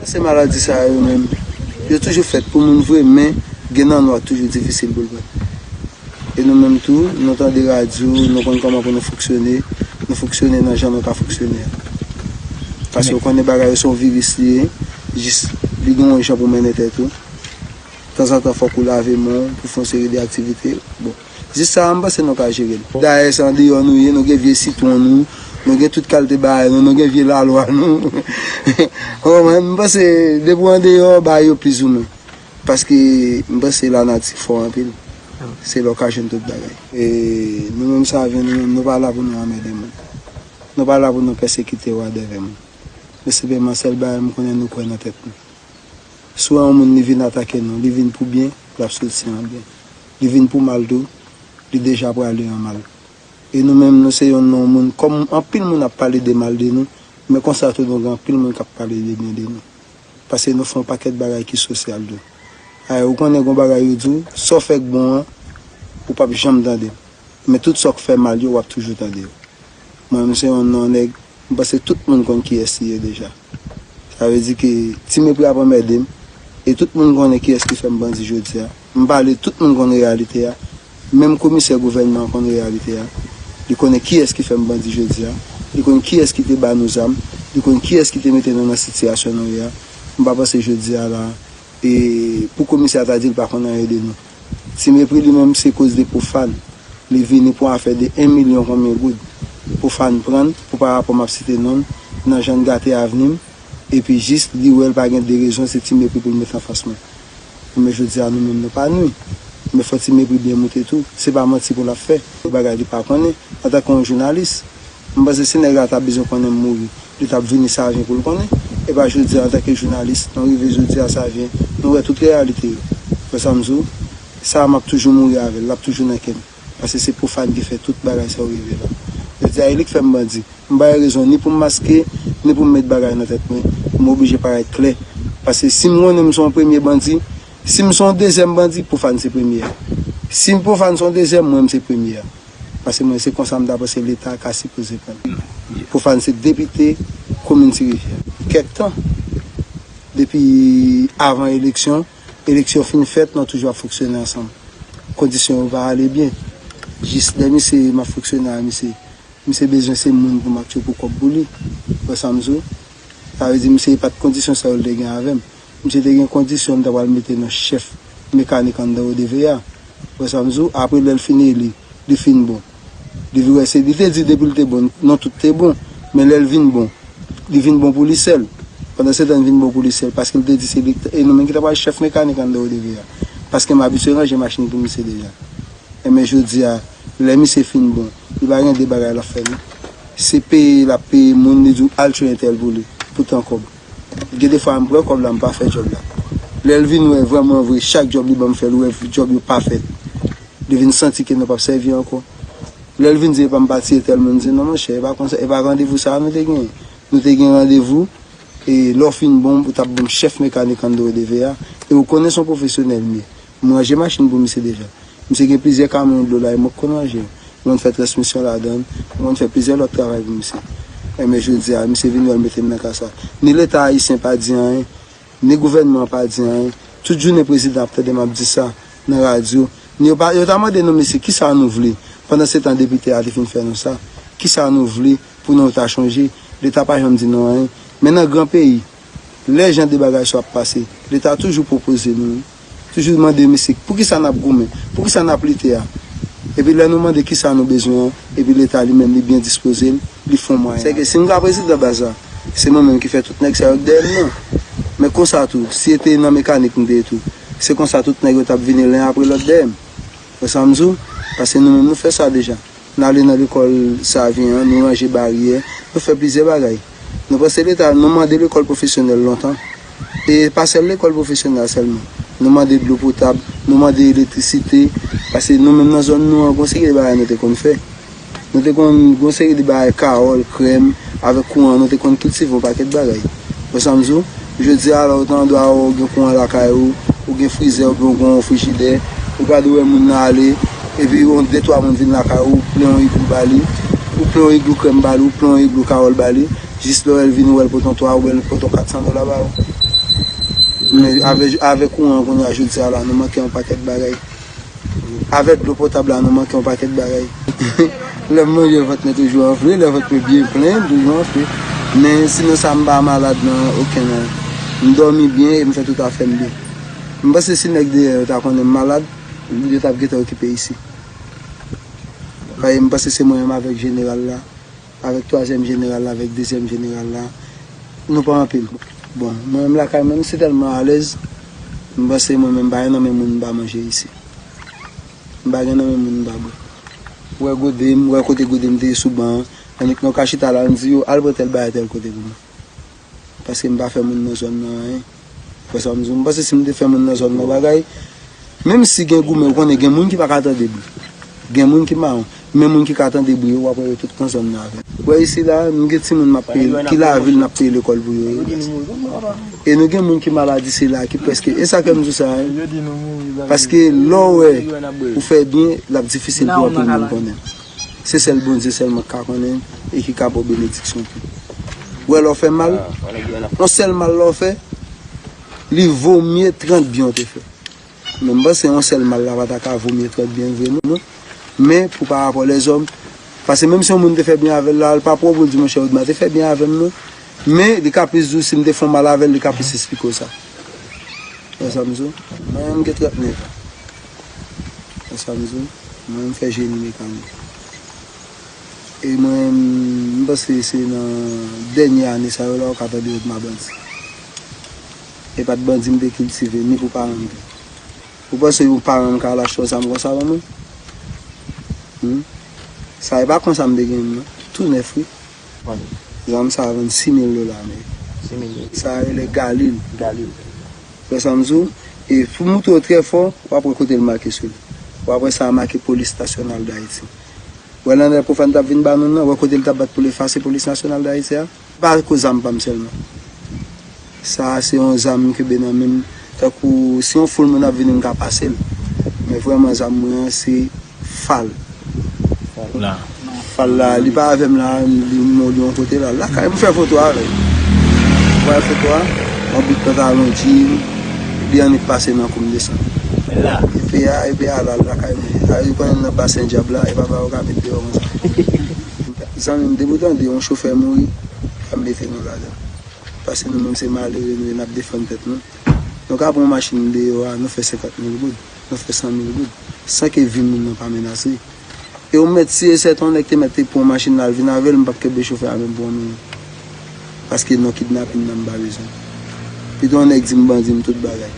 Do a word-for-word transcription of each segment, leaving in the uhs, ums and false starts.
Se maladi sa yo menm, yo toujou fèt pou moun vre, men gen nan nou a toujou difisil pou l pran. E nou menm tou, nou tande radyo, nou konn kòman pou nou fonksyone, nou fonksyone nan jan nou ka fonksyone a. Paske ou konnen bagay yo se yon viris li ye, jis li gen yon jan pou mennen tèt ou. Tanzantan fòk ou lave men w pou fè yon seri de aktivite. Bon, jis sa a, m panse nou ka jere l. Dayè, se andeyò nou ye, nou gen vye sitwon nou, nou gen tout kalite bagay nou, nou gen vye lalwa nou. Ou konprann? M panse depi w andeyò, bagay yo plizoumwen. Paske m panse lanati fò anpil. Se la w ka jwenn tout bagay. E nou menm Savyen, nou menm, nou pa la pou nou anmède moun. Nou pa la pou nou pèsekite w a dèvè moun. Men senpleman, sèl bagay m konnen, nou kwè nan tèt nou. Si w wè yon moun li vin atake nou, li vin pou byen, l ap soti an byen. Li vin pou mal tou, li deja prale an mal. E nou menm, nou se youn nan moun, kòm anpil moun ap pale de mal de nou, men konsa tou nou gen anpil moun k ap pale de byen de nou. Paske nou fè yon pakèt bagay ki sosyal tou. Ay, ou konnen gon bagay yo di w, sa w fè k bon an, ou p ap janm tande l. Men tout sa w k fè mal yo, w ap toujou tande yo. Mwen menm se youn nan nèg, m panse tout moun konn kiyès li ye deja. Sa vle di ke Ti Mepri ap anmède m, e tout moun konnen kiyès ki fè m bandi jodi a. M pale, tout moun konn reyalite a. Menm komisè gouvènman an konn reyalite a. Li konnen kiyès ki fè m bandi jodi a. Li konn kiyès ki te ba nou zam. Li konn kiyès ki te mete nou nan sitiyasyon nou ye a. M pa panse jodi a la, e pou komisè a ta di l pa konn anyen de nou. Ti Mepri li menm se koz de Pwofàn. Li vini pou afè de en milyon konbyen goud. Pwofàn pran l pou parapò m ap site non l, nan jan l gate avni m, epi jis li wè l pa gen de rezon, se Ti Mepri pou l met anfas mwen. Men jodi a nou menm nou pa nwi. Men fò Ti Mepri byen moute tou. Se pa manti pou l ap fè. Bagay li pa konnen. Antanke yon jounalis, m panse si nèg la ta bezwen konnen m mouri, li t ap vini Savyen pou l konnen. E pa jodi a antanke jounalis, nou rive jodi a Savyen, nou wè tout reyalite yo. Wè sa m di w? Sa a m ap toujou mouri avè l, l ap toujou nan kè m. Paske se Pwofàn ki fè tout bagay sa yo rive la. Jodi a e li k fè m bandi. M pa gen rezon ni pou m maske, ni pou m met bagay nan tèt mwen. M oblije parèt klè. Paske si m konnen m se yon premye bandi, si m se yon dezyèm bandi, Pwofàn se premye a. Si Pwofàn se yon dezyèm, mwen m se premye a. Paske mwen se konsa m ta panse Leta ka sipoze pran l. Pwofàn se depite komin Ti Rivyè. Kèk tan, depi avan eleksyon, eleksyon fin fèt, nou toujou ap fonksyone ansanm. Kondisyon yo pa ale byen. Jis lè misye, m ap fonksyone a misye, misye bezwen se moun pou m ap tchwe pou kòb pou li. Wè sa m di w? Sa vle di misye pa t kondisyon sa yo l te gen avè m. Misye te gen kondisyon m ta pral mete nan chèf mekanik anndan O D V A. Wè sa m di w? Apre lè l fin eli, li fin bon. Li vin wè se, li te di depi l te bon, non tout te bon. Men lè l vin bon, li vin bon pou li sèl. Pandan se tan l vin bon pou li sèl, paske l te di se li, e nou menm ki ta pral chèf mekanik anndan O D V A. Paske m abitye ranje machin pou misye deja. Enben jodi a, lè misye fin bon, li pa gen de bagay l ap fè non. Se peye l ap peye moun, li di w al tchwe entèl pou li, pou tan kòb. Gen de fwa m pran kòb la, m pa fè djòb la. Lè l vin wè vrèman vre, chak djòb li ban m fè, l wè djòb yo pa fèt. Li vin santi ke nou p ap sèvi ankò. Lè l vin di epa m pati entèl moun, m di non monchè, e pa konsa, e pa randevou sa a nou te genyen. Nou te gen randevou, e lè w fin bon, ou t ap ban m chèf mekanik anndan O D V A, e ou konnen se yon pwofesyonèl m ye. M ranje machin pou misye deja. Misye gen plizyè kamyon dlo la, e mwen k konn ranje yo. Mwen fè transmisyon ladan l, mwen fè plizyè lòt travay pou misye. Enben jodi a, misye vin wè l mete m nan ka sa. Ni Leta ayisyen pa di anyen, ni gouvènman an pa di anyen. Tout jounen prezidan ap tande m ap di sa nan radyo. Ni yo pa, yo ta mande nou, mesye, kisa nou vle? Pandan se tan depite a te fin fè nou sa. Kisa nou vle pou nou ta chonje? Leta pa janm di nou anyen. Men nan gran peyi, lè jan de bagay sa ap pase, Leta toujou pwopoze nou, toujou mande, mesye, poukisa n ap goumen? Poukisa n ap lite a? Epi lè nou mande kisa nou bezwen an, epi Leta li menm li byen dispoze l, li fè yon mwayen. Sèke si m ka prezidan baz la, se mwen menm ki fè tout nèg sa yo k dèyè m nan. Men konsa tou, si e te nan mekanik m te ye tou, se konsa tout nèg yo t ap vini len apre lòt dèyè m. Wè sa m di w? Paske nou menm nou fè sa deja. Nou ale nan lekòl Savyen an, nou ranje baryè, nou fè plizyè bagay. Nou panse Leta, nou mande lekòl pwofesyonèl lontan. E pa sèl lekòl pwofesyonèl sèlman. Nou mande dlo potab, nou mande elektrisite, paske nou menm nan zòn nou an, gon seri de bagay nou te konn fè. Nou te konn gon seri de bagay, kawòl, krèm, avèk kouran, nou te konn kiltive yon pakèt bagay. Wè sa m di w? Jodi a la, ou ta andwa ou gen kouran lakay ou, ou gen frizè oubyen ou gen yon frijidè, ou pa dwe wè moun nan ale, epi yon de twa moun vin lakay ou, ou plen yon iglou ba li, ou plen yon iglou krèm ba li, ou plen yon iglou kawòl ba li, jis lè w wè l vini, ou wè l pote yon twa, ou wè l pote yon kat san dola ba ou. Men avè, avè kouran kounye a jodi a la, nou manke yon pakèt bagay. Avè dlo potab la, nou manke yon pakèt bagay. Lè m manje, vant mwen toujou anfle, lè vant mwen byen plen, toujou anfle. Men sinon sa, m pa malad nan okenn. M dòmi byen e m fè tout afè m byen. M panse si nèg dèyè yo ta konnen m malad, yo t ap gentan okipe isi. Paske m panse se mwen menm avèk jeneral la, avèk twazyèm jeneral la, avèk dezyèm jeneral la, nou pa anpil. Bon, mwen menm lakay mwen, m se tèlman alèz, m panse mwen menm m pa gen nan men moun m pa manje isi. M pa gen nan men moun m pa bwè. Ou wè gode m, ou wè kote gode m te ye sou ban an, annik nou ka chita la, m di yo, al pran tèl bagay tèl kote pou mwen. Paske m pa fè moun nan zòn nan anyen. Ou wè sa m di w? M panse si m te fè moun nan zòn nan bagay, menm si gen goumen, ou konnen gen moun ki pa ka tande bri. Gen moun ki mawon. Men moun ki ka tande bri yo, w ap wè yo tout nan zòn nan avè m. Ou wè isi la, nou gen timoun m ap peye, ki lavil n ap peye lekòl pou yo ye. E nou gen moun ki maladi sila, ki prèske, e sa k fè m di w sa, wi. Paske lè w wè ou fè byen, l ap difisil pou anpil moun konnen. Se sèl Bondye sèlman k ka konnen e ki ka ba w benediksyon tou. Ou wè lè w fè mal, yon sèl mal lè w fè, li vo mye trant byen w te fè. Men m panse yon sèl mal la pa ta ka vo mye trant byen vre non. Men pou parapò lèzòm, paske menm si yon moun te fè byen avè l la, l pa pwòp pou l di, monchè, Odma te fè byen avè m non. Men li ka plis di w si m te fè yon mal avè l, li ka plis esplike w sa. Wè sa m di w? Mwen menm m gen trant nèf an. Wè sa m di w? Mwen menm m fè jeni mekanik. E mwen menm, m panse se nan dènye ane sa yo la ou ka tande Odma bandi. E pa t bandi m te kiltive, ni pou paran m tou. Ou panse yon paran m ka al achte yon zam konsa ban mwen? Hmm? Sa e pa konsa m te genyen l non. Tou nèf wi. Zam sa a vann sis mil dola ameriken. Sa a rele Galil. Wè sa m di w? E pou moutre w trè fò, w ap wè kote l make sou li. W ap wè sa a make Polis Nasyonal d Ayiti. Wè lè Profane t ap vin ba nou nan, wè kote l t ap bat pou l efase Polis Nasyonal d Ayiti a? Pa akoz zam pa m sèlman. Sa a se yon zam m kenbe nan men m. Tankou si yon foul moun ap vini, m ka pase l. Men vrèman zam mwen an se fal. Fal la, li pa avè m la, li mò de yon kote la. Lakay m fè foto avè l. Ou wè foto a? Yon bout pantalon djin, li annik pase nan kou m desann. Epi a, epi a la lakay mwen. A, ou konnen nan basen dyab la, e pa bagay ou ka met deyò konsa. Zanmi m, depi w tande yon chofè mouri, pa mete nou ladan l. Paske nou menm se malere nou ye, n ap defann tèt nou. Nou ka pran yon machin deyò a, nou fè senkant mil goud, nou fè san mil goud, san ke vi moun nan pa menase. E ou mèt si e sèten yon nèg te mèt te pran yon machin la, l vin avè l, m p ap kenbe chofè a menm pou yon minit. Paske non kidnapin nan m pa bezwen. Pito yon nèg di m bandi m tout bagay.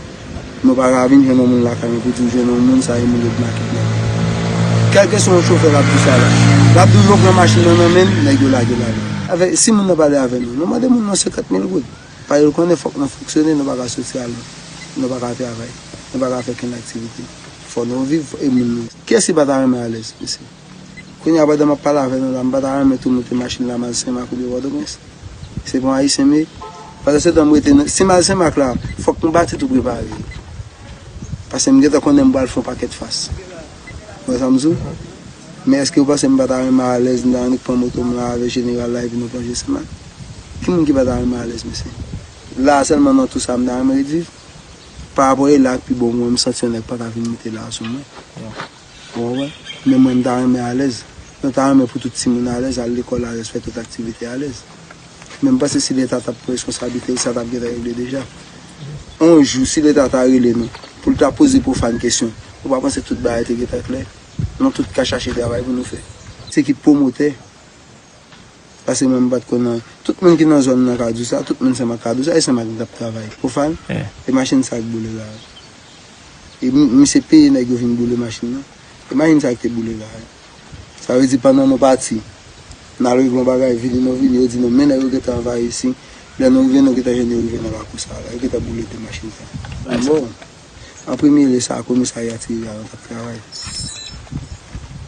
Nou pa ka vin jwenn yon moun lakay mwen pou di w jwenn yon moun sa e moun yo t make nan. Kèlkeswa yon chofè k ap di w sa la, l ap di w yo pran machin nan nan men l, nèg yo lage l ale. Avè, si moun nan pale avè nou, nou mande moun nan senkant mil goud. Paske l konnen fòk nou fonksyone, nou pa ka soti al, nou pa ka travay, nou pa ka fè kenn aktivite. Fò nou viv e moun nou. Kiyès ki pa ta renmen alèz, mesye? Kounye a pandan m ap pale avè nou la, m pa ta renmen tou moute machin la m al Senmak oubyen Pòtoprens. Se pa yon Ayisyen m ye. Pandan se tan m rete nan, si m al Senmak la, fòk m pati tou prepare. Paske m gentan konnen m pral fè yon pakèt fas. Ou wè sa m di w? Men èske w panse m pa ta renmen alèz, m ta annik pran moto m la avè jeneral la epi nou plonje Senmak? Ki moun ki pa ta renmen alèz, mesye? La sèlman nan tou sa m ta renmen ret viv? Parapò e la k pi bon pou mwen, m santi yon nèg pa ka vin moute la sou mwen. Ou konprann? Men mwen, m ta renmen alèz. Nou ta renmen pou tout timoun alèz, al lekòl alèz, fè tout aktivite alèz. Men m panse si Leta t ap pran responsablite l, sa t ap gentan regle deja. On jou, si Leta ta rele nou, pou l ta poze Profane kesyon, ou pa panse tout bagay te gentan klè? Nou tout ka chache travay pou nou fè. Se ki pwomotè. Paske mwen m pa t konn anyen. Tout moun ki nan zòn nan ka di w sa, tout moun Senmak ka di w sa, e Senmak m t ap travay. Profane, e machin sa k boule la. E mi-, misye peye nèg yo vin boule machin nan. E machin sa k te boule la. Sa vle di pandan nou pati, n al regle yon bagay, vini nou vini, yo di nou, men nèg yo gentan anvayi isi. Lè nou rive, nou gentan jwenn yo rive nan lakou sa la. Yo gentan boule de machin sa. Bon. An premye lye, se a komisarya Ti Rivyè a nou t ap travay.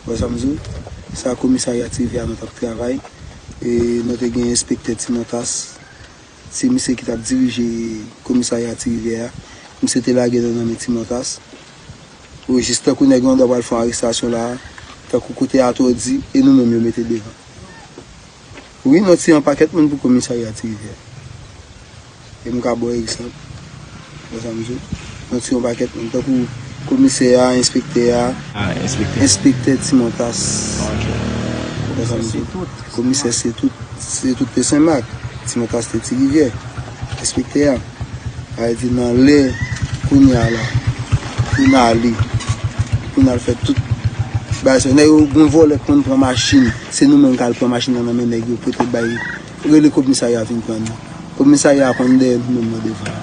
Ou wè sa m di w? Se a komisarya Ti Rivyè a nou t ap travay. E nou te gen enspektè Ti Montas. Se misye ki t ap dirije komisarya Ti Rivyè a. Misye te lage nou nan men Ti Montas. Wi, jis tankou nèg yo anndan pral fè yon arestasyon la a, tankou kote atò di, e nou menm yo mete devan. Wi, nou tiye yon pakèt moun pou komisarya Ti Rivyè. E m ka ba w egzanp. Ou konprann sa m di w? Nou tire yon pakèt moun, tankou komisè a, enspektè a, Ah, enspektè. Enspektè Ti Montas. Ok. Ou konprann sa m di w? Komisè se tout, se tout te Senmak. Ti Montas te Ti Rivyè. Enspektè a. Sa vle di nan lè kounye a la, pou n ale, pou n al fè tout bagay sa yo. Nèg yo, gon vòlè k konn pran machin, se nou menm k al pran machin nan nan men nèg yo, pote bay, rele komisarya vin pran nou. Komisarya a konn dèyè nou menm nan devan.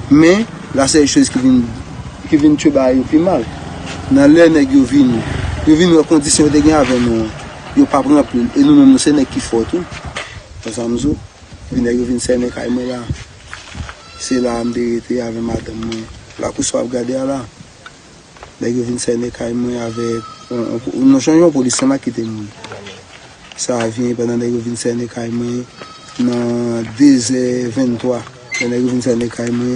Men, la sèl choz ki vin, ki vin tchwe bagay yo pi mal. Nan lè nèg yo vini, yo vin wè kondisyon yo te gen avè nou an, yo p ap ranpli l, e nou menm nou se nèg ki fò tou. Konprann sa m di w? Epi nèg yo vin sènen kay mwen la. Se la a m te rete avè madanm mwen. Lakou sa w ap gade a la. Nèg yo vin sènen kay mwen avèk yon, yon, nou sonje yon polis Senmak ki te mouri. Sa vyen pandan nèg yo vin sènen kay mwen nan de zè venntwa. Lè nèg yo vin sènen kay mwen,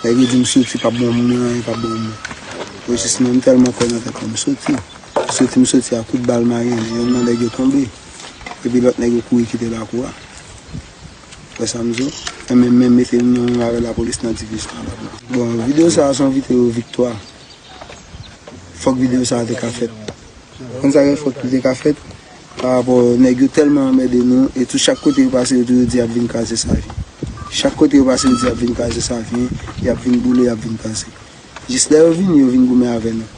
nèg yo di m soti, p ap ban moun mwen anyen, p ap ban moun mwen. Mwen jis mwen, m tèlman kwè nan tèt mwen, m soti. M soti, m soti a kout bal mayen, youn nan nèg yo tonbe. Epi lòt nèg yo kouri kite lakou a. Wè sa m di w? Enben, men mete nou avè lapolis nan divizyon an lapolis. Bon, videyo sa a se yon videyo viktwa. Fòk videyo sa a te ka fèt. Konn sa fè fòk li te ka fèt? Pa rapò nèg yo tèlman anmède nou, e tou chak kote yo pase, yo toujou di y ap vin kraze Savyen. Chak kote yo pase, yo di y ap vin kraze Savyen, y ap vin boule, y ap vin kraze. Jis lè yo vini, yo vin goumen avè nou.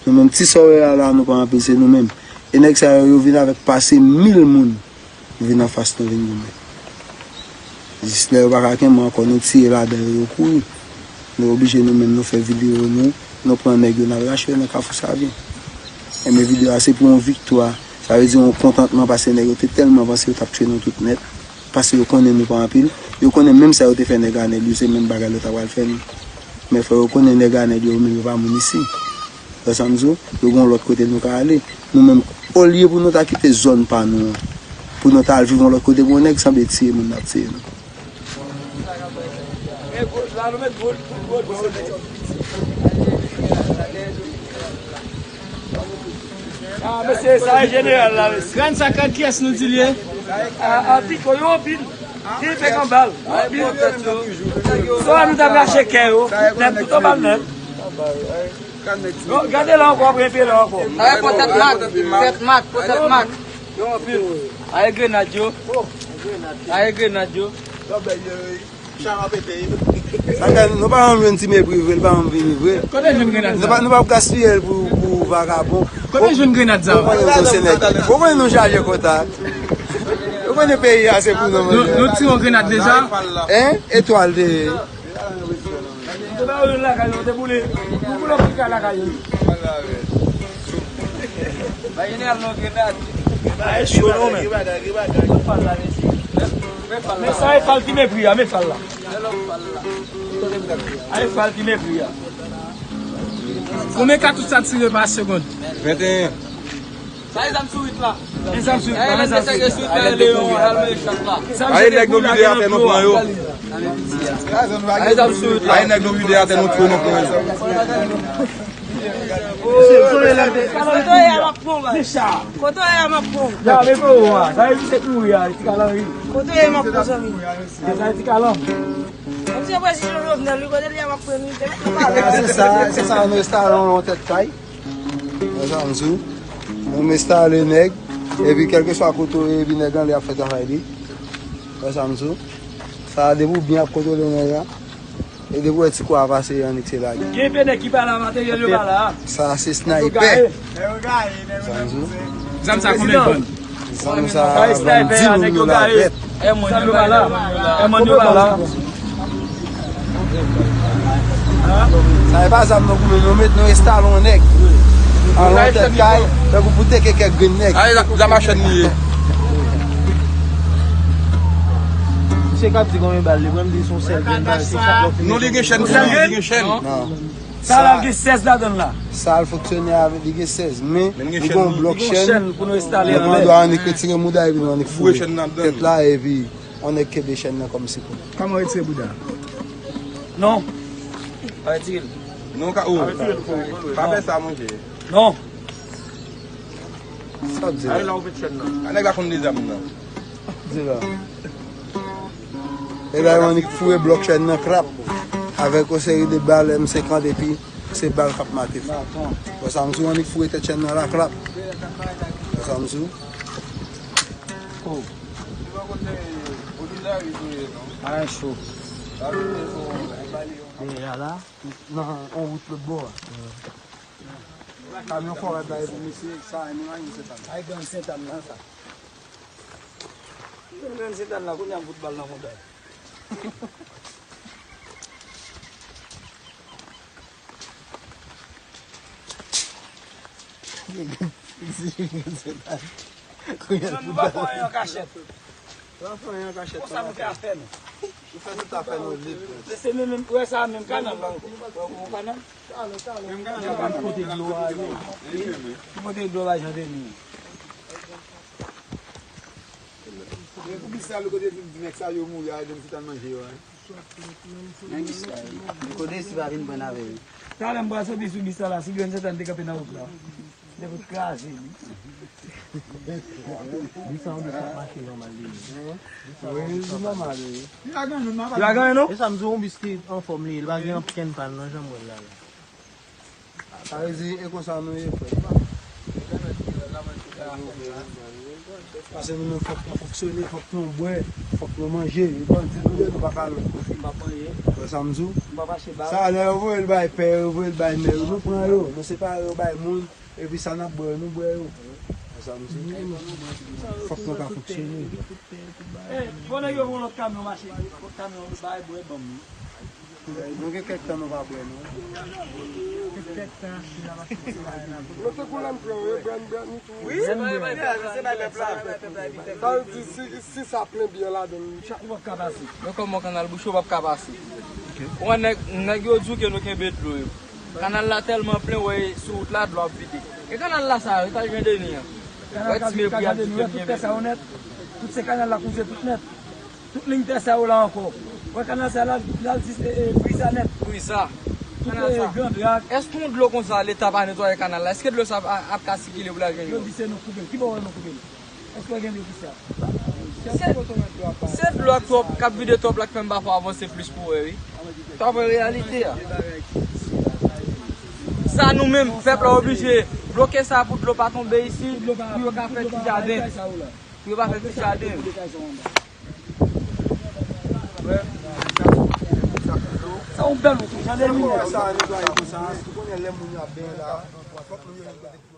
Nou menm, ti sa w wè a la, nou pa anpil, se nou menm. E nèg sa yo, yo vin avèk pase mil moun. Vin anfas nou vin goumen. Jis lè yo pa ka kenbe ankò, nou tire ladan yo, yo kouri. Nou oblije nou menm, nou fè videyo nou, nou pran nèg yo, n al rache yo nan Kafou Savyen. Enben videyo a se pou yon viktwa, sa vle di yon kontantman, paske nèg yo te tèlman panse yo t ap tchwe nou tout nèt, paske yo konnen nou pa anpil, yo konnen menm sa yo te fè nèg Anèl yo, se menm bagay yo ta pral fè nou. Men fò yo konnen nèg Anèl yo, yo menm yo pa moun isi. Wè sa m di w? Yo gen yon lòt kote nou ka ale. Nou menm, olye pou nou ta kite zòn pa nou an, pou nou ta al viv yon lòt kote, pou yon nèg sanble tiye moun n ap tiye nou. Ah, mesye, sa e jeneral la, mesye. Grann sa, gad kiyès nou di l ye? Ah, ah, piko yo anpil. Ki fè kanbal. Anpil. Sa nou t ap rache kè yo. Nèg tout anba l nèt. Yo, gade la ankò, ap rete la ankò. Sa e pòtèt mak, tèt mak, pòtèt mak. Yo anpil. Aye grenad yo. Aye grenad yo. Sa fè nou pa janm jwenn ti mepri vre, li pa janm vini vre. Kote jwenn grenad sa? Nou pa, nou pa ap gaspiye l pou, pou vagabon. Kote jwenn grenad sa? Ou konnen nou se nèg. Ou konnen nou chaje kontak. Ou konnen peyi a se pou nou. Nou, nou tire yon grenad deja? Hein? Etwal te ye. Yo te ba yo youn lakay yo, yo te boule. Yo boule yon kay lakay yo. Pa jeneral non grenad. Bagay cho non, men. Men sa e fal ki mepri a, men fal la. A e fal ki mepri a. Konbyen katouch sa tire pa segonn? Venteyen. Sa e zam sourit la. E zam sourit la, e zam sourit la. Aye nèg nou vide atè nou pran yo. Aye zam sourit la. Aye nèg nou vide atè nou tchwe nou pran yo. Kote w ye a m ap pran w bal. Kote w ye a m ap pran w. Ya, men pou ou a. Sa e vise kouri a, ti kalanri. Kote w ye a m ap pran w zanmi. Sa e ti kalanri. Mwen se prezidan Jovenel, wi, kote l ye a m ap pran l, wi. Se sa, se sa, nou enstale yon tèt kay. Wè sa m di w? Nou enstale nèg, epi kèlkeswa kote w ye, epi nèg anlè ap fè travay li. Wè sa m di w? Sa a depi w byen ap kontwole nèg la, e depi w wè ti kou a pase, annik se lage. Gen pe nèg ki pa la, materyèl yo pa la. Sa a se snaypè. Nèg yo gaye, nèg yo gaye, nèg yo gaye. Zam sa konbyen vann? Zam sa vann di moun yo la vèt. Zam yo pa la. Sa e pa zam nou goumen, nou met nou enstale yon nèg. Al yon tèt kay, tankou pou teke kèk grenn nèg. Ay, zam a chèn li ye. Misye k ap di konbyen bal li pran, m di se yon sèl grenn bal, se chak lòt. Non, li gen chèn, li gen chèn. Non. Sa la gen sèz ladan l la. Sa l fonksyone avèk li gen sèz, men li gen yon blòk chèn. Li gen chèn pou nou enstale anlè. Nou pran dwa annik retire mouda epi nou annik foure tèt la epi yon nèg kenbe chèn nan kòm sipò. Kòman retire bouda? Non. Pa retire l. Non, ka, oh. Pa fè sa, monchè. Non. Sa w di la? Ay, la ou met chèn nan. A nèg la konn de zam nan. Di la. E la, yo annik foure blòk chèn nan krap avèk yon seri de bal M senkant, epi se bal k ap mate fè. Wè sa m di w, annik foure tèt chèn nan la krap. Wè sa m di w. Oh. Deja la, nan yon wout lòt bò a. Kamyon fò rad la e pou misye, sa, e nou la, nou se pa. Ay, gang Sentàn nan, sa. Menm se dan la, kounye a m fout bal nan monda. Non, nou pa fè anyen an kachèt. Nou pa fè anyen an kachèt. Konsa nou fè afè nou. Nou fè tout afè nou lib. Se menm, menm, wè sa menm kanal la. Wè, wè kanal. Menm kanal la. Ki kote dlo a ye? Ki kote dlo a, Jan Deni? Men pou ki sa, lè kote di nèg sa yo mouri a, yo di m si t al manje yo a. Nan bis la, wi. Li kote si pa vin pran avè yo. Talè m pral soti sou bis la, la, si grenn Sentàn te kanpe nan wout la, li te fout kraze li. Bis sa, yon bis k ap mache nòmal li ye. Wi, li nòmal, wi. Li pa gen anyen non. E sa m di w, yon bis ki anfòm li ye, li pa gen okenn pàn non, jan m wè l la, la. Sa vle di, e konsa nou ye, frè. Paske nou menm fòk nou fonksyone, fòk nou bwè, fòk nou manje. E bandi nou ye, nou pa ka lòt kote. Wè sa m di w? Sa, lè yo voye l bay pè yo, yo voye l bay mè yo, nou pran yo, nou separe yo bay moun, epi sa n ap bwè yo, nou bwè yo. Wè sa m di w? Fòk nou ka fonksyone. Bon, nèg yo voye lòt kamyon mache, lòt kamyon bay bwè ban m. Nou gen kèk tan nou pa bwè, non. Nou te kou lè m pran, wi, brand, brand, nou tou. Wi, se bay, bay pèp la, se bay pèp la. Sa vle di, si, si sa plen biyè ladan l, chak. Ou p ap ka pase. Men kòman kanal bouche, ou p ap ka pase. Ou wè nèg, nèg yo di w ke nou kenbe dlo yo. Kanal la tèlman plen, wè, sou wout la, dlo ap vide. E kanal la sa, e kanal Jan Deni an. Kanal Jan Deni, wè, tout tè sa yo nèt. Tout se kanal la kouze tout nèt. Tout liy tè sa yo la ankò. Wè kanal sa la, l al jis, e, e, Brisa nèt. Brisa. Tout, e, Gran Drak. Èske yon dlo konsa, Leta pa netwaye kanal la, èske dlo sa ap, ap ka sikile pou l al jwenn yo? Yo di se nou koupe l. Ki bò wè nou koupe l? Èske w gen dlo ki sa? Se, se dlo k twòp, k ap vide twòp la k fè m pa fè avanse plis pou wè, wi. Sa vre reyalite a. Sa nou menm, pèp la oblije bloke sa pou dlo pa tonbe isit, pou yo ka fè ti jaden. Pou yo pa fè ti jaden. Sa yon bèl wout, jan de minèt. Sa netwaye konsa, si w konnen lè moun yo ap benyen la, fòk nou jwenn kote pou yo